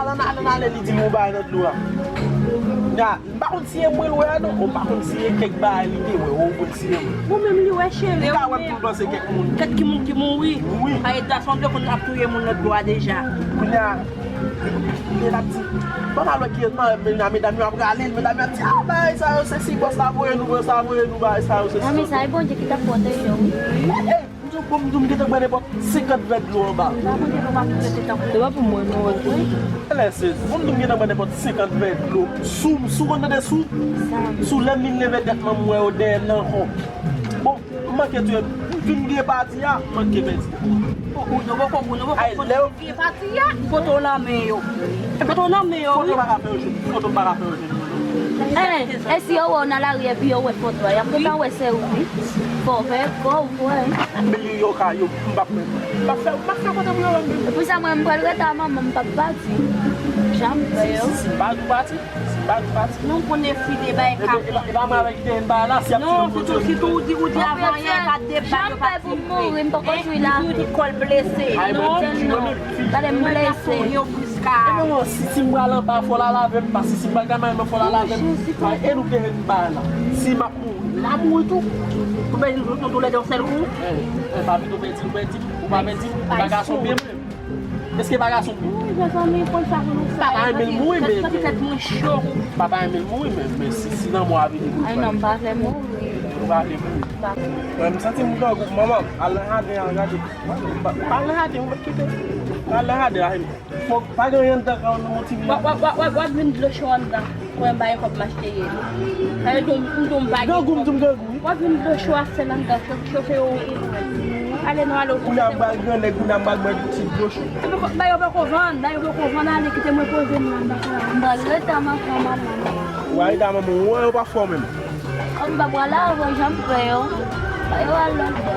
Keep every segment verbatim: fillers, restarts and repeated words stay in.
Ann ale, ann ale, li di m yon bagay nan dlo a. Nya, m pa konn si e mwen l wè a non, ou pa konn si e kèk bagay li te wè, ou konn si e mwen. Ou menm li wè chele, ou ka wè m tou panse kèk moun. Kèk ki moun ki mouri. Wi. Ay, ta sanble konn ap touye moun nan dlo a deja. Kounye a, li t ap di, ban m al wè kiyès, m al wè medam yo ap rale l, medam yo ap di, ah, bagay sa yo, se si bòs la voye nou, bòs la voye nou, bagay sa yo, se si. Non, men sa, e Bondye ki t ap pwoteje w, wi. M di w, bon, m di w, m gentan bwè nenpòt senkant vè dlo anba. Sa Bondye pa p ap rete tankou. Se pa pou mwen, non, wi. Lè se, bon, m di w, m gentan bwè nenpòt senkant vè dlo. Sou, sou, konn tande sou? Sou, lè m vin leve tèt mwen, m wè yo dèyè m nan kò. Bon, m manke touye, m fin bliye pati a, m manke pèdi. Poko, nou poko, nou poko. Ay, lè yo Vye pati a, foto w nan men yo. Foto w nan men yo, wi. Foto pa ka fè yo jwenn. Foto pa ka fè yo jwenn. Eh, e si yo wè w nan lari epi yo wè foto a, y ap gentan wè se ou, wi. Fò w fè, fò w kwè. Men yo ka, yo, m p ap, m p ap fè, m p ap fè kote pou yo wè m. E pou sa mwen, m pral rete a manman m, m p ap pati. Jan m fè yo. Si, si, si m pa di w pati, si m pa di w pati. Nou konnen fi de bay ka. E pa, e pa mwen avèk ki te yon bagay la, si y ap tou, si tou ou di, ou di avan yè, pa de bay yo pa. Jan m fè pou m mouri, m poko jwi la. Li di kò l blese. Ay, non, non. Gade m blese. Yo briska. Ebyen, bon, si, si m pral anba, fò l al avè m, paske si m pral gade mwen, fò l al avè m. Ay, e nou te jwenn bagay la. Si m ap mouri, l ap mouri tou. Ou pèdi nou, nou toulède yon sèl kou. Eh, eh, pa vin ou pèdi, ou pèdi, ou pa pèdi, pa gason byen mwen. Èske pa gason? Wi, mezanmi, konn sa pou nou fè. Papa renmen l mouri, men, men. Tèt mwen cho. Papa renmen l mouri, men, men si, si lanmò a vini pou l fè. Ay non, m pa vle mouri. Ou pa vle mouri. Wè, m santi m grangou, manman, al nan jaden an, gade. Pa, pa al nan jaden, ou mèt kite. Pa al nan jaden la, fò, pa gen anyen anndan kay ou, non, mon ti vye. W ap, w ap, w ap, w ap, w ap jwenn dlo cho anndan. Mwen bay kòb m achte ye. Ay, m di w, m di w m pa gen kòb. Grangou, m di w m grangou, wi. W ap jwenn dlo cho a sèl anndan, cho, chofe yo e mwen. Ale non, ale. Kounye a m pral grannèg, kounye a m pral bwè ti dlo cho. Epi kòb, bay yo poko vann, bay yo poko vann, ale, kite mwen poze m nan bak la. M pral rete a manman, manman. Ou pral rete a manman, ou wè yo pa fè w menm. Kòm m pa pral avè w, jan m fè yo. Ba yo al lòt bò.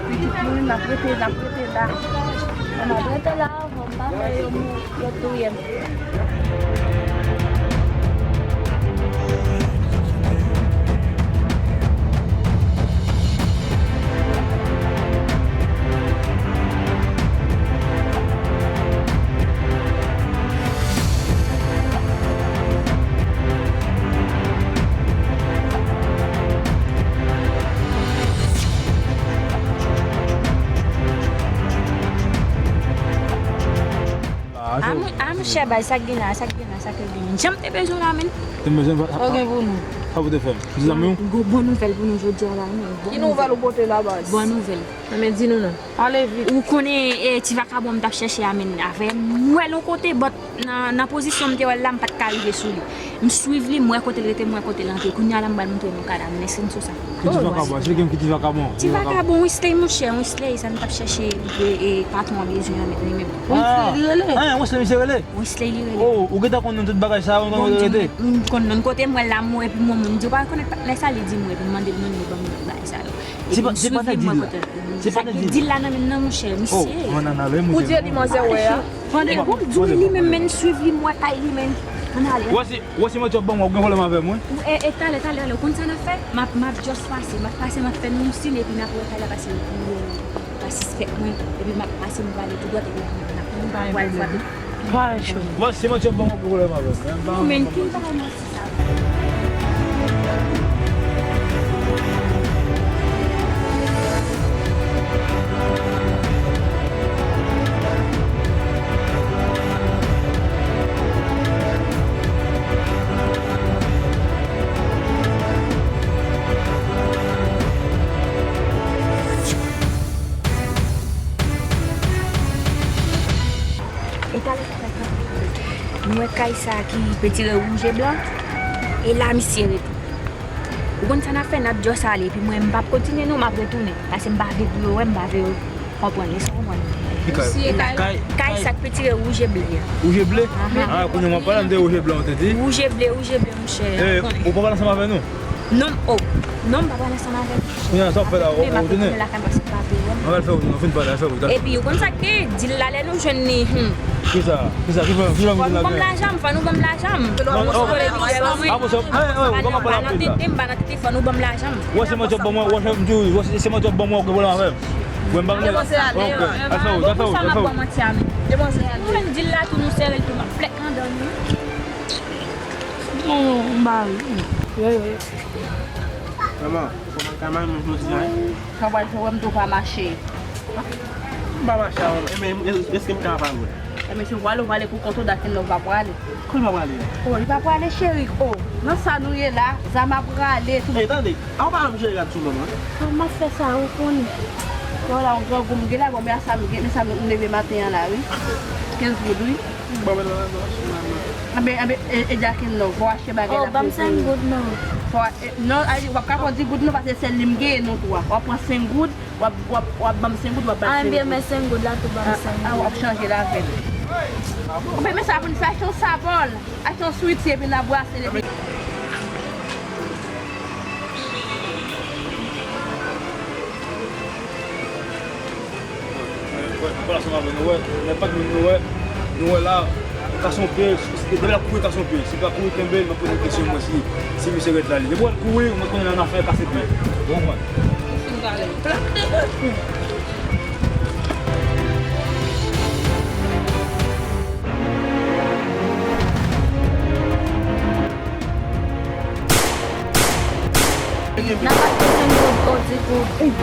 Pitit mwen, n ap rete, n ap rete la. N ap rete la avè w, m pa vle yo mou-, yo touye m. A, mon-, a, monchè, bay, sa k gen la, sa k gen la, sa k gen. Jan m te bezwen w la, menn. Te bezwen w la? Sa w gen pou nou? Sa pou te fè m? Ti zanmi w? Gon bon nouvèl pou nou jodi a la, menn. Ki nouvèl ou pote la, baz? Bon nouvèl. Enben, di nou non. Ale vit. Ou konnen, eh, ti vakabon m t ap chèche a, menn, avè m wè l yon kote, but nan, nan pozisyon m te wè l la, m pa t ka rive sou li. M swiv li, m wè kote l rete, m wè kote l antre. Kounye a la, m pral montre nou kada m, men se m sou sa. Ki ti vakabon? Se gen ki ti vakabon? Ti vakabon, Wesley, monchè, Wesley, sa n t ap chèche, e, e, patwon an bezwen an, menn, li menm. Wesley, li rele? Ah, Wesley, misye rele? Wesley, li rele. Oh, ou gentan konn tout bagay sa yo, ou konn rete? M konn non kote m wè l la, m wè, epi mwen, m di, ou pa rekonèt patnè sa, li di m, epi m mande l non, li ban m tout bagay sa yo. Se pa, se pa nan dil la. Se pa nan dil la. Dil la nan menm nan, monchè, misye. Oh, mwen nan avè m. Ou di li manzè wè a? Pande, bon, m di w li menm, men swiv li, m wè kay li, men. Ann ale. Wè si, wè si mwen t ap ban mwen, ou gen pwoblèm avè mwen? E, e, talè, talè, talè, ou konn sa n ap fè? M ap, m ap just pase, m ap pase, m ap fè nou yon siy, epi n ap wè talè pase, pa sispèk mwen, epi m ap pase, m prale tou dwat, epi n ap, n ap, n ap pral frape. Pa enkyete w. Wè si mwen t ap ban mwen, ou gen pwoblèm avè mwen? Ou menm ki bagay manti sa. E talè sa fè kanpe. Nou wè kay sa ki petire wouj e blan. E la misye rete. Ou konn sa n ap fè, n ap just ale, epi mwen, m p ap kontinye non, m ap retounen. Paske m pa vle pou yo wè, m pa vle yo konprann, èske w konprann? Ki kay? Kay, kay sa k petire wouj e ble a. Wouj e ble? Aha. Ah, kounye a m ap pale de wouj e ble, ou te di? Wouj e ble, wouj e ble, monchè. Eh, ou pa pale ansanm avè nou? Non, oh, non, m pa pale ansanm avè nou. Kounye a, sa w ap fè la, ou, ou tounen? M ap retounen lakay m paske m pa vle wè. Mwen al fè wout, nou fin pale, al fè wout, al. Epi, ou konn sa k gen, dil la, lè nou jwenn li, hmm. Kisa? Kisa? Ki fè, ki fè m di la? Fò nou ban m lajan m, fò nou ban m lajan m. Non, non, oh. Ah, bon, sa, eh, eh, ou pa pale anpil la. Ba nan tete m, ba nan tete, fò nou ban m lajan m. Wè, se mwen t ap ban mwen, wè, se mwen t ap ban mwen, ou gen pwoblèm avè m. Mwen ba mwen. Demoiselle ale. Ok. Asa ou, asa ou, asa ou. Demoiselle ale. Ou menm di l la tou nou sere l tou m ap plèk nan dan nou. Non, non, m ba l. Manman, kòman ka mari mwen jodi a? Sa w pral fè wè m tou pa mache. M pa mache a, manman. Ebyen, èske m ka pale w? Ebyen, si w pral, w prale pou kont ou, Dakenlove pa prale. Kòman pa prale? Oh, li pa prale, cheri. Oh, nan sa nou ye la, Zama prale tou. Ey, tande, a w pa janm jere rad sou manman. Kòman m ap fè sa, ou konn? Bon, la, yon grangou m gen la, bon, men a sa m gen, men sa m leve maten an la, wi. Kenz goud, wi. Bon, men la, non, sou manman. Anben, anben, e, e Dakenlove, fò w achte bagay la pou ou. Oh, ban m senk goud, non. Fò w a-, e, non, a, w ap ka pran dis goud, non, paske sèl li m genyen, nou twa. W ap pran senk goud, w ap, w ap, w ap ban m senk goud, w ap bay senk goud. Ah, ebyen, men senk goud la tou, ban m senk goud. Ah, w ap chanje l avè l. Ou pa renmen sa pou n fè, achte yon savon, achte yon switi, epi n a brase l, epi Wè, wè, wè, nou wè, nenpòt moun nou wè, nou wè la, kase yon pye, depi l ap kouri kase yon pye, si l pa kouri kenbe l, m ap poze kesyon mwen si, si misye rete la li. Depi w wè l kouri, mwen konnen l annafè kase pye. Ou konprann? N ap achte senk goud, o, di goud.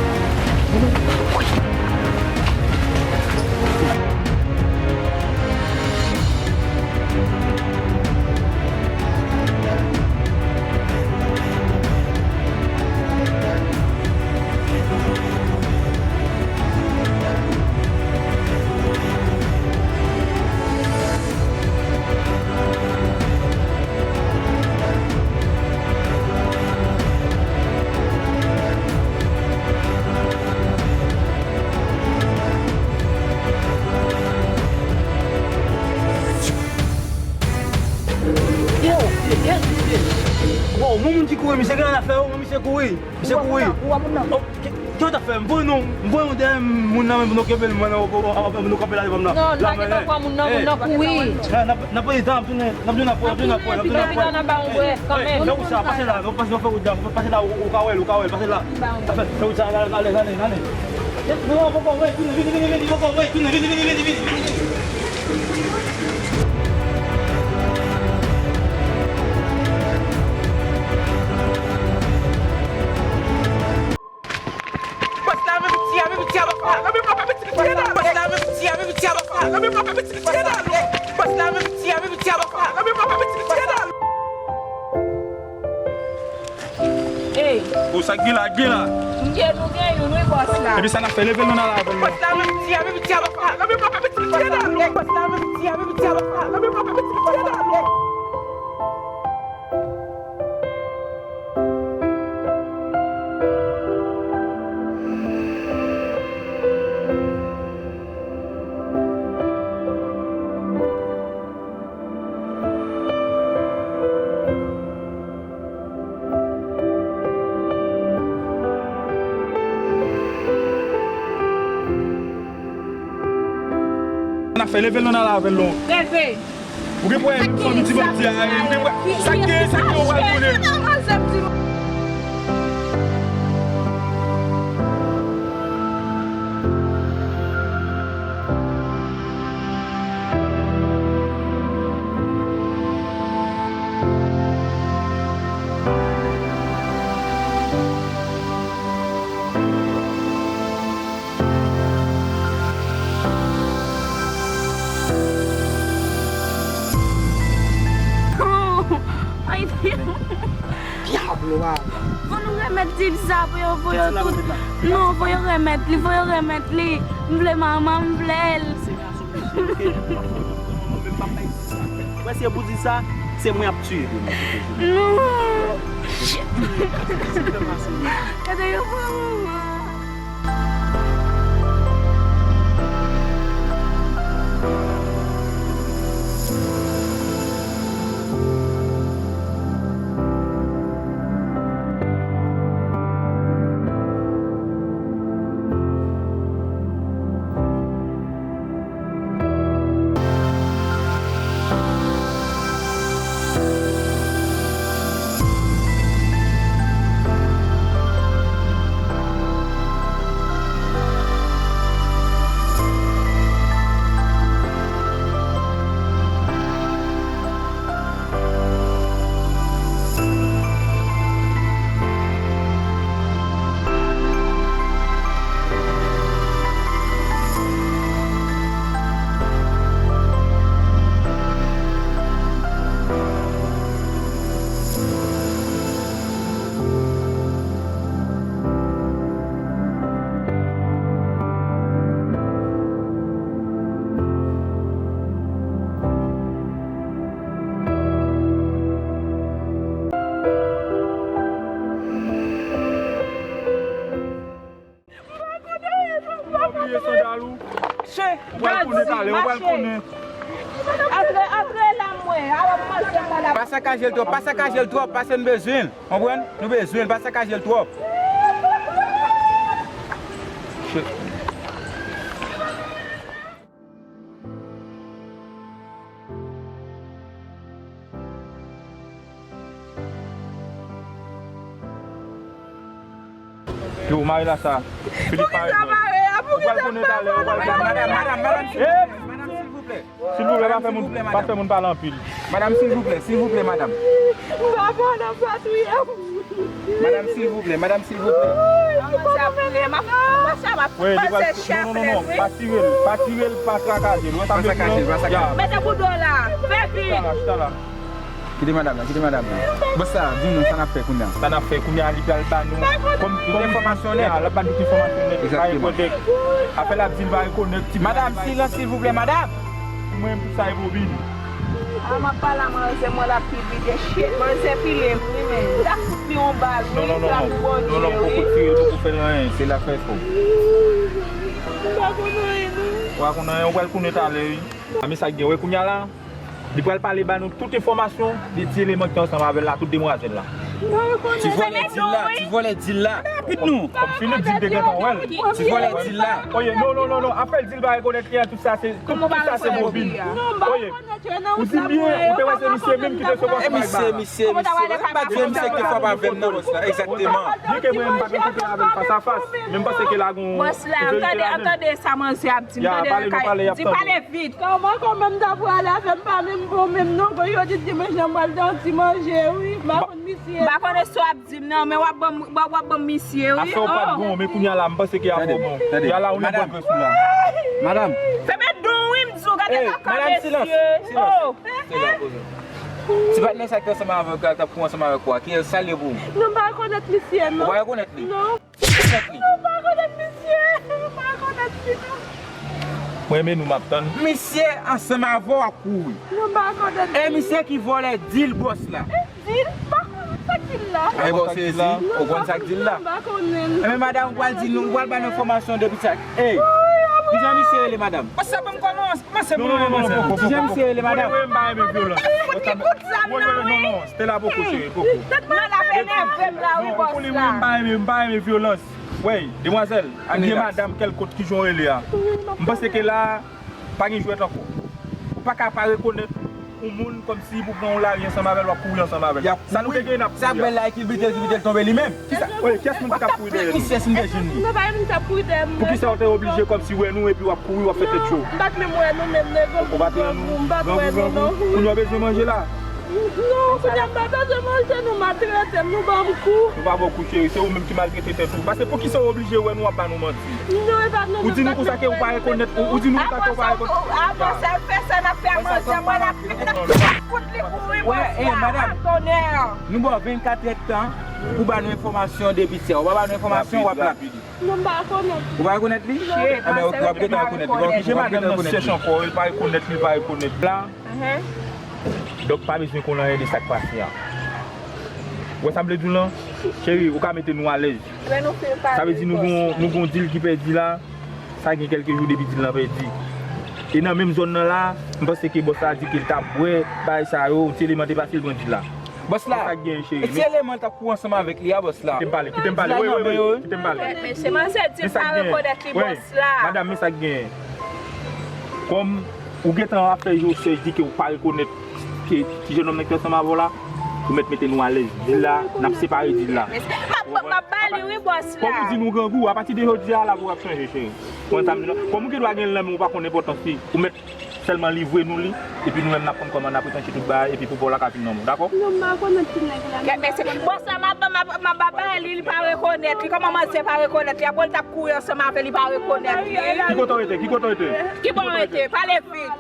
Yo, yo, yo. Wow, moun, moun ki kouri, misye gen afè, yo, moun, misye kouri. Misye kouri. Ou wè moun nan, ou wè moun nan. Oh, ki, ki w t ap fè? M voye nou, m voye nou dèyè moun nan, men pou nou kenbe l, mwen, pou nou kanpe la devan m nan. Non, la, pa gen dwa pran moun nan, moun nan kouri. N ap, n ap pran tan, n ap tounen, n ap tounen apre, n ap tounen apre, n ap tounen apre, n ap tounen apre. Fè wout sa, pase la, nou pase, nou fè wout la, pase la, ou, ou ka wè l, ou ka wè l, pase la. Fè, fè wout sa, ale, ale, ale, ale. Non, poko, wè, tounen, vini, vini, vini, poko, wè, tounen, vini, vini, vini, vini, vini. Bòs la, men piti a, men piti a, bòs la. Nan men papa piti piti a la. Bòs la, men piti a, men piti a, bòs la. Nan men papa piti piti a la. Bòs la, men piti a, men piti a, bòs la. Nan men papa piti piti a la. Ey. Ou sa k gen la, gen la. M gen, nou gen youn, wi, bòs la. Epi sa n ap fè, leve l, nou n al avè l. Bòs la, men piti a, men piti a, bòs la. Nan men papa piti piti a la. Bòs la, men piti a, men piti a, bòs la. Nan men papa piti piti a la. N ap fè, leve l non, n al avè l non. Leve. Ou gen pwoblèm fanmi ti bandi a, ou gen pwoblèm. Sa k gen, sa k gen, ou pral konnen. Ay, Diablo, a. Fò nou remèt tip sa pou yo, pou yo tout. Non, fò yo remèt li, fò yo remèt li. M vle manman, m vle l. Mwen, se pou di sa, se mwen ap tiye pou mwen. Non. Gade yo pran manman. Ou pral konnen talè, ou pral konnen. Antre, antre la, mwen. Alò, mwen, se mwen la. Pa sakaje l twòp, pa sakaje l twòp, pase nou bezwen l. Konprann? Nou bezwen l, pa sakaje l twòp. Yo, mare la sa. Filip mare la. Ou pral konnen talè, ou pral konnen. Madam, madam, madam, silvouplè. Madam, silvouplè. Silvouplè, pa fè moun, pa fè moun pale anpil. Madam, silvouplè, silvouplè, madam. Papa, nan patwouye. Madam, silvouplè, madam, silvouplè. Wi, li pral, non, non, non, non, pa tire l, pa tire l, pa trakaze l. Ou wè sa m vle di lan? Mete bouda w la, fè vit. Chita la, chita la. Kite madanm nan, kite madanm nan. Bòs la, di nou sa n ap fè kounye a. Sa n ap fè kounye a, li pral ba nou kòm tout enfòmasyon nèt. L ap ba nou tout enfòmasyon nèt. Egzakteman. Afè l ap di l pa rekonèt ti madanm, silans silvouplè, madanm. Mwen, pou sa e bobin. A, m ap pale a manzè, mwen l ap pi vide. Shit, manzè pile m, wi, men. L ap fout li yon bal, wi, l ap bwonde, wi. Non, non, non, poko tire l, poko fè l anyen, se l ap fè fò. M pa konn anyen, non. Ou pa konn anyen, ou pral konnen talè, wi. A, men sa k gen, wè, kounye a la. Li pral pale ba nou tout enfòmasyon de ti eleman ki ansanm avè l la, tout demwazèl la. Ti vòlè dil la, ti vòlè dil la. Rapid nou. Kòm Filip di l te gentan wè l. Ti vòlè dil la. Oye, non, non, non, non. Afè l di l pa rekonèt li an, tout sa se, tout, tout sa se bobin. Oye, ou di byen, ou te wè se misye menm ki te sou bòs la. Misye, misye, misye. Ou pa di misye ki te frape avè m nan bòs la, egzakteman. Byen ke mwen, m pa gen kote avè l fas a fas, men m panse ke la gon verite ladan l. Bòs la, tande, tande sa manzè ap di, m tande l ka di, pale vit. Kòman, kòman m ta pral avè m pa menm bon menm non, yo di dimanch nan m pral nan ti manje, wi. M pa konn misye. M pa konnen sa w ap di m nan, men w ap ban m, w ap, w ap ban m misye, wi. Afè w pa t bon, men kounye a la, m panse ke afè w bon. Kounye a la, ou nan bon gras ou la. Madanm. Fèmen don, wi, m di w, gade kaka mesye. Silans, silans. Ti patnè sa ki ansanm avè w, k ap kouri ansanm avè w a, ki sa l ye pou ou? Non, m pa rekonèt misye, non. Ou pa rekonèt li? Non. Ou pa rekonèt li? Non, m pa rekonèt misye. M pa rekonèt li, non. Mwen, men nou m ap tann. Misye ansanm avè w ap kouri. Non, m pa rekonèt li. E misye ki vòlè dil bòs la. E dil? M pa konn sa k dil la. Ay, bon, sezi. Ou konn sa k dil la? Non, m pa konnen. Enben, madanm, ou pral di nou, ou pral ba nou enfòmasyon depi sa. Ey, kijan misye rele, madanm? Sa ban m kòmanse. Kòmanse pou nou menm, manzè. Kijan misye rele, madanm? Mwen, mwen, m pa renmen vyolans. Mwen, mwen, non, non, Stella poko, cheri, poko. Tèt mwen ap enève m la, wi, bòs la. Mwen, mwen, m pa renmen, m pa renmen vyolans. Wey, demwazèl, oubyen madanm, kèlkot, kijan w rele a. M panse ke la, pa gen jwèt ankò. Ou pa ka pa rekonèt yon moun kòmsi pou pran yon lari ansanm avè l, w ap kouri ansanm avè l. Sa nou te gen n ap kouri a. Sa bèl la, kilbite l, kilbite l tonbe li menm. Kisa, oye, kiyès moun ki t ap kouri dèyè nou? Misye, si m te jwenn li. Poukisa w te oblije kòmsi wè nou epi w ap kouri, w ap fè tèt cho? Non, m pa t menm wè nou menm, nèg. Ou pa t wè nou? M pa t wè nou, non. Kounye a w bezwen manje la? Non, kounye a m pa bezwen manje, nou maltrete m, nou ban m kou. Nou pa ba w kou, cheri, se ou menm ki maltrete tèt ou. Paske poukisa w oblije wè nou w ap ba nou manti? Non, e pa nou menm. Ou di nou konsa ke ou pa rekonèt, ou, ou di nou konsa ke ou pa rekonèt. Avan sa l fè sa, n ap fè a manzè, mwen l ap, l ap fout li kouri, bòs la, a tonè. Nou ba w vennkatrè tan pou ba nou enfòmasyon de Pitya. Ou pa ba nou enfòmasyon, w ap la. Non, m pa rekonèt li. Ou pa rekonèt li? Non. Enben, ok, w ap gentan rekonèt li. Bon, kije madanm nan chèche ankò, li pa rekonèt li, li pa rekonèt la. Donk, pa bezwen konn anyen de sa k pase a. Ou wè sa m vle di w lan? Cheri, ou ka mete nou alèz. Sa vle di nou gon, nou gon dil ki pèdi la. Sa gen kèlke jou depi dil lan pèdi. E nan menm zòn nan la, m panse ke bòs la di ke l t ap bwè, bagay sa yo, ti eleman te pase l pran dil la. Bòs la, e ti eleman l t ap kouri ansanm avèk li a, bòs la. Kite m pale, kite m pale, wi, wi, wi, kite m pale. Mesye, manzè di l pa rekonèt li, bòs la. Madanm, men sa k genyen. Kòm ou gentan ap fè je w sèch, di ke ou pa rekonèt ke ti jennonm nan ki ansanm avè w la, ou mèt mete nou alèz. Dil la, n ap separe dil la. M ap, m ap ba li, wi, bòs la. Kòm ou di nou grangou, apati de jodi a la, pou w ap chanje, cheri. Konprann sa m di w lan? Kòm ou gen dwa gen l nan men w pa konn enpòtans li, ou mèt sèlman livre nou li, epi nou menm n ap konn kòman n ap retranche tout bagay, epi pou pa w la ka vin nan men w, dakò? Non, m pa rekonèt ti nèg la. Kèt mesye, bòs la, m ap, m ap, m ap ba li, li pa rekonèt li. Kòman manzè pa rekonèt li? Apre l t ap kouri ansanm avè l, li pa rekonèt li. Ki kote w rete? Ki kote w rete? Ki bò w rete? Pale vit.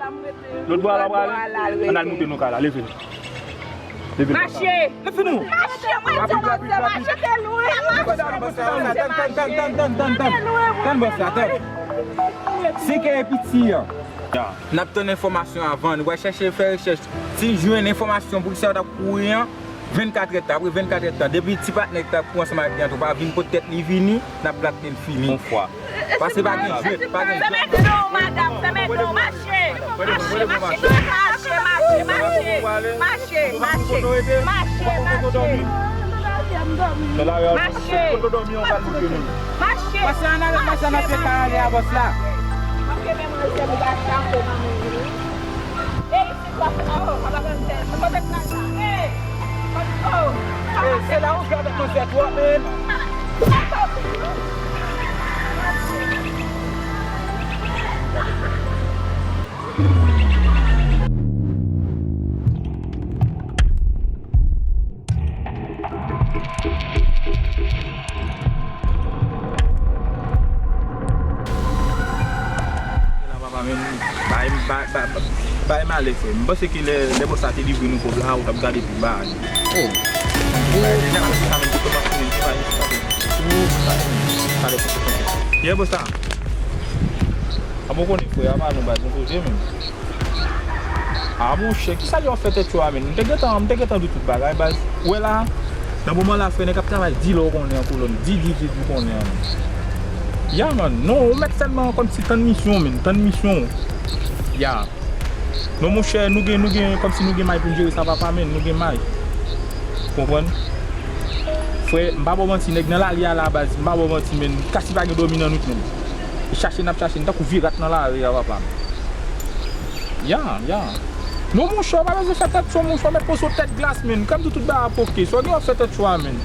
Lòt bò a la w prale? Ann al moute nou kay la, leve nou. Leve nou. Mache. Leve nou. Mache, mwen di w, mache, te lwen. Tann bòs la, tann. Tann bòs la, tann. Si ke e piti an. N ap tann enfòmasyon avan, nou pral chèche fè rechèch. Si n jwenn enfòmasyon poukisa yo t ap kouri an, Vennkat èdtan, apre vennkat èdtan, depi ti patnè ki t ap kouri ansanm avèk li an tou pa vin kot tèt li vini, n ap gate l fini. Yon fwa. Paske pa gen jwèt, pa gen jwèt. Fèmen do w, madanm, fèmen do w, mache. Mache, mache, mache, mache, mache, mache, mache, mache. Mache. Mache. Pase ann ale, pase ann ale kay ale a bòs la. Ok, men mwen se m gache a ko manman. Ey, Ey, se la ou jwe avèk manzè twòp, men. Bay, bay, bay, bay, bay male, frè. M panse ke lè, lè bòs la te livre nou kòb la, ou t ap gade pou bay. Oh. Bay, nèg la, sa menm ki kòmanse, men, ki bay, ki bay. Ou, sa, sa, sa, sa, sa. Yeah, bòs la. A bon konnen, frè, a pa nou baz, nou koze, men. A, monchè, kisa yo ap fè tèt yo a, men? M te gentan, m te gentan di tout bagay, baz. Ou wè la, nan moman la, frè, nèg ap travay di lè w konnen an kolòn. Di, di, di, di konnen an, men. Ya, man. Non, ou mèt sèlman kòmsi tann misyon, men. Tann misyon. Ya. Non, monchè, nou gen, nou gen, kòmsi nou gen may pou n jere sa, papa, men. Nou gen may. Konprann? Frè, m pa ba w manti, nèg nan lari a la, baz. M pa ba w manti, men. Kasi pa gen dòmi nan nwit, men. E chache n ap chache, n tankou vye rat nan lari a, papa. Ya, ya. Non, monchè, w pa bezwen fè tèt cho, monchè, w mèt poze w tèt glas, men. Kòm di tout bagay ap oke. Sa w gen w ap fè tèt cho a, men.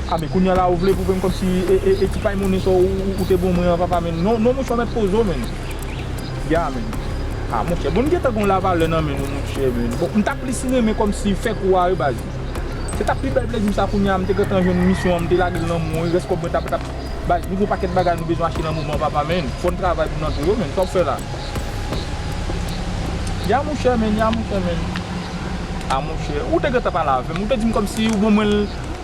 A, men kounye a la, ou vle pwouve m kòmsi e, e, e ti pay monnen sa w, ou, ou te ban mwen an, papa, men. Non, non, monchè, w mèt poze w, men. Ya, men. A, monchè, bon, n gentan gon lavalè nan men nou, monchè, men. Bon, m ta plis renmen kòmsi fè kou a, wi, baz. Se t ap pi bèl plezi m sa kounye a, m te gentan jwenn misyon an, m te lage l nan men w, rès kòb mwen t ap, t ap, baz, nou gon pakèt bagay nou bezwen achte nan moman, papa, men. Fò n travay pou n antre yo, men. Sa w ap fè la? Ya, monchè, men, ya, monchè, men. A, monchè, ou te gentan pale avè m, ou te di m kòmsi ou ban mwen l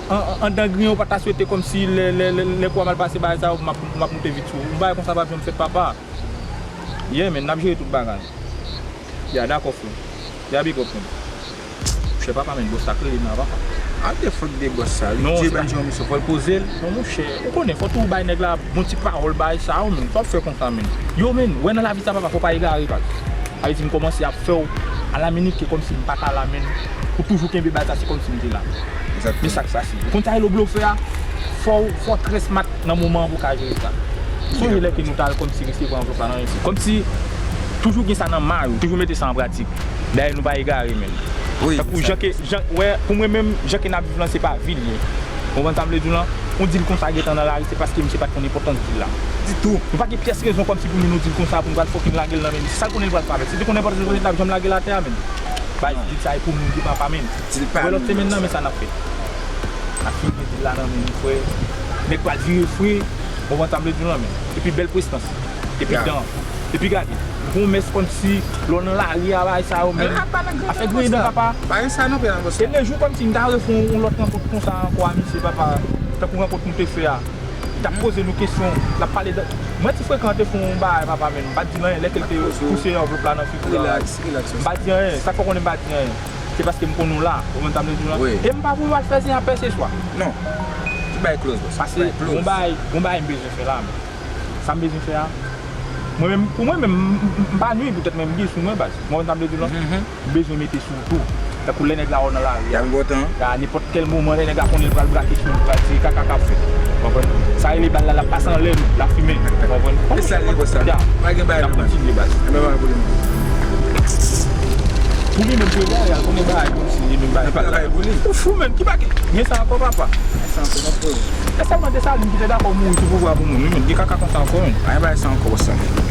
an, an, anndan griyen, ou pa ta swete kòmsi lè, lè, lè, lè kou a mal pase, bagay sa yo, m ap, m ap moute vit sou ou. Yon bagay konsa p ap janm fèt, papa. Yeah, men, n ap jere tout bagay. Ya, dakò, frè. Ya, big up, frè. Monchè, papa, men, bòs la klere nan, papa. A, de fòk de bòs sa, wi. Non, Dye se pa ban Dye yon misyon, fò l poze l. Non, monchè, ou konnen, fò tou bay nèg la bon ti pawòl, bay sa, wi, men. Fò l fè konsa, men. Yo, men, wè nan lavi sa, papa, fò pa egare, papa. Sa vle di, m kòmanse ap fè w alamennike kòmsi m pa ta la, men. Ou toujou kenbe baz la, se kòmsi m te la. Egzakteman. Men sa k pase. Ou konn sa rele blofè a? Fò w, fò w trè smat nan moman an pou w ka jere sa. Sonje lè ke nou t al kòmsi resevwa anvlòp la nan Ayiti. Kòmsi toujou gen sa nan may ou, toujou mete sa an pratik. Dayè nou pa egare, men. Wi, tankou jan ke, jan, wè, pou mwen menm, jan ke n ap viv lan, se pa vi l ye. Ou konprann sa m vle di w lan? Yon dil konsa gentan nan lari, se paske misye pa t konn enpòtans dil la. Ditou. Nou pa gen pyès rezon kòmsi pou nou, nou dil konsa, pou nou pral fucking lage l nan men misye. Sa l konnen l pral fè avè l? Si l te konn enpòtans dil, l t ap janm lage l atè a, men. Bay, dil sa e pou moun ki papa, men. Wè lòt semèn nan, men sa n ap fè. N ap fin gen dil la nan men nou, frè. Nèg pral vire fre. Ou konprann sa m vle di w lan, men. Epi bèl prestans. Epi dan. Epi gade. Gon mès kòmsi lè w nan lari a, bagay sa yo, men. Afè griyen dan, papa. Pa gen sa non, pè nan bòs la. E lejou kòmsi m ta refè yon lòt rankont konsa ankò a misye, papa. Tankou rankont nou te fè a. Li t ap poze nou kesyon, l ap pale de. Mwen ti frekan te fè yon bagay, papa, men m pa t di l anyen lè ke l te pouse anvlòp la nan figi w la. Rilaks, rilaks. M pa di anyen, sa k fè w konnen m pa di anyen? Se paske m konn ou la, ou konprann sa m vle di w lan? Wi. E m pa pou yo al fè zen a pèseswa. Non. Ti bay kloz, bòs. Pase, bay kloz. Gon bagay, gon bagay m bezwen fè la, men. Sa m bezwen fè a, mwen menm, pou mwen menm, m, m, m pa nwi poutèt mwen, m gen sou mwen, baz. Ou konprann sa m vle di w lan? Mhm. M bezwen mete sou w tou. Tankou lè nèg la wè w nan lari a. Y ap gen tan. A nenpòt kèl moman, lè nèg la konnen l pral brake sou w, l pral tire kaka k ap fèt. Ou konprann? Sa rele bal la, l ap pase anlè nou, l ap fimen. Ou konprann? E sa l ye konsa. Ya. Pa gen bagay. N ap kontinye, baz. Enben, pa gen pwoblèm. Pou li menm, pou egare a, l konnen bagay kòmsi li menm bagay. Nan pa, pa gen pou li. Ou fou, menn, ki bagay? Gen sa ankò, papa. Gen sa ankò, papa. E sèlman Desalin ki te dakò mouri sou pouvwa pou moun, wi, menn. Gen kaka konsa ankò, menn. Pa gen bagay sa ankò, konsa.